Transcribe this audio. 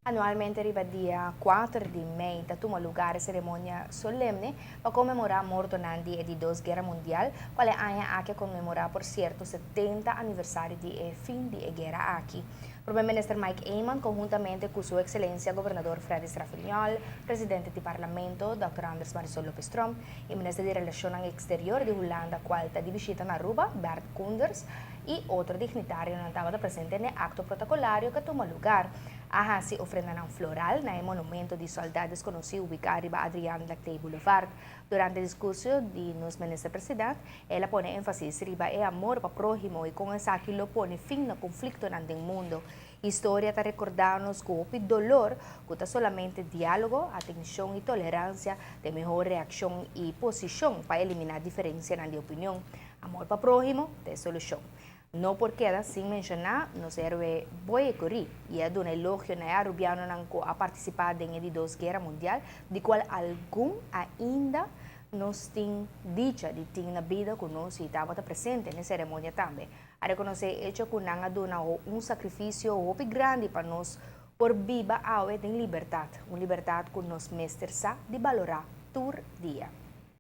Anualmente riba dia 4 di mei ta tuma lugar e ceremonia solemne pa conmemora mortonan di e di dos Guera Mundial, cual e aña aki a conmemora por cierto 70 aniversario di e fin di e guera aki. Prome Minister Mike Eman conhuntamente cu Su Excelencia Gobernador Fredis Raffiniol, Presidente di Parlamento Dòkter Andres Marisol Lopez Tromp y Minister di Relacionnan Exterior di Hulanda cual ta di bishita na Aruba, Bert Koenders, y otro dignitarionan tabata presente n'e acto protocolario cu a tuma lugar. A haci ofrendanan floral na e monumento di Soldat Desconoci ubica riba Adriaan Laclé Boulevard. Durante discurso di nos Minister President, el a pone enfasis riba e amor pa prohimo y con esaki lo pone fin na conflictonan den mundo. Historia ta recorda nos cu hopi dolor cu ta solamente dialogo, atencion y tolerancia ta e mehor reaccion y posicion pa elimina diferencianan di opinion. Amor pa prohimo ta e solucion. No por keda sin menciona nos heroe Boy Ecury y a duna elogio na e Arubianonan cu a participa den e di dos Guera Mundial, di cual algun ainda nos tin dicha di tin na bida cu nos y tabata presente n'e ceremonia tambe. A reconoce e hecho cu nan a duna un sacrificio hopi grandi pa nos por biba awe den libertad, un libertad cu nos mester sa di balora tur dia.